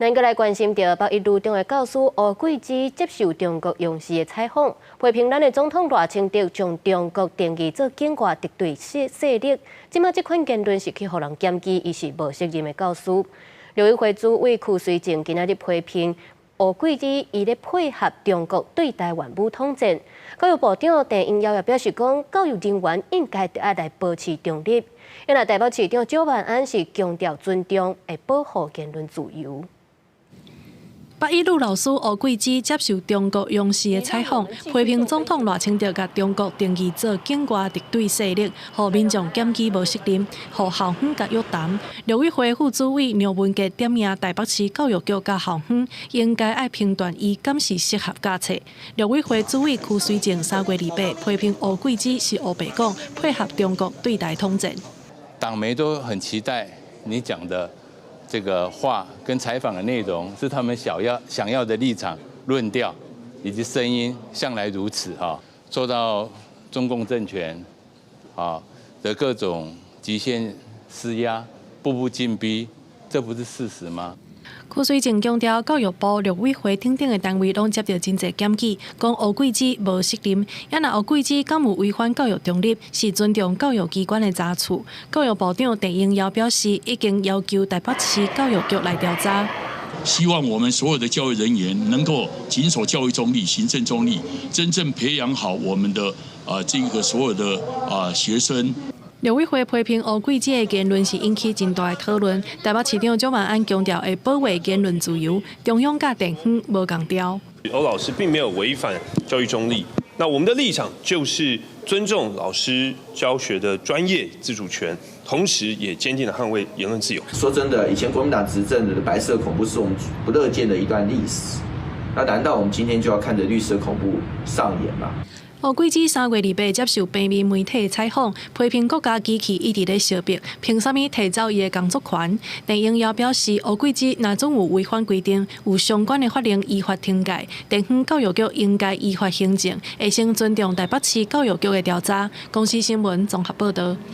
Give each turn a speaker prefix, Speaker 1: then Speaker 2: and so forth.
Speaker 1: 咱閣來關心著北一女中的教師吳桂芝接受中國央視的採訪，批評咱的總統賴清德將中國定義做境外敵對勢力，這馬這款言論是去予人檢舉，伊是無責任的教師。陸委會主委邱垂正今仔日批評吳桂芝，伊咧配合中國對台灣武統戰。教育部長鄧英堯也表示講，教育人員應該著愛來保持中立。因為台北市長蔣萬安是強調尊重，會保護言論自由。
Speaker 2: 北一女老師吳桂芝接受中國央視的採訪，批評總統賴清德共中國定義做境外敵對勢力，予民眾檢舉無責任，予校方共約談。陸委會副主委梁文傑點名台北市教育局佮校方應該愛評斷伊敢是適合教冊。陸委會主委邱垂正3月28批評吳桂芝是烏白講，配合中國對台統戰。
Speaker 3: 黨媒都很期待你講的這個話跟採訪的內容是他們想要的立場、論調以及聲音，向來如此哈。受到中共政權啊的各種極限施壓、步步進逼，這不是事實嗎？
Speaker 2: 邱垂正強調，教育部、陸委會等等的單位攏接著真濟檢舉，講吳桂芝無責任。也若吳桂芝敢有違反教育中立，是尊重教育機關的查處。教育部長鄧英堯表示，已經要求台北市教育局來調查。
Speaker 4: 希望我們所有的教育人員能夠謹守教育中立、行政中立，真正培養好我們的啊這個所有的啊學生。
Speaker 2: 陸委會批評吳桂芝的言論是引起真大的討論。台北市長蔣萬安強調會保衛言論自由，中央佮地方無仝調。
Speaker 5: 歐老師並沒有違反教育中立，那我們的立場就是尊重老師教學的專業自主權，同時也堅定的捍衛言論自由。
Speaker 6: 說真的，以前國民黨執政的白色恐怖是我們不樂見的一段歷史。那難道我們今天就要看着綠色恐怖上演嗎？
Speaker 2: 吳桂芝3月28接受平面媒體採訪，批評國家機器一直咧相逼，憑啥物提走伊的工作權？鄧英堯表示，吳桂芝若總有違反規定，有相關的法令依法懲戒，地方教育局應該依法行政，會先尊重台北市教育局的調查。公視新聞綜合報導。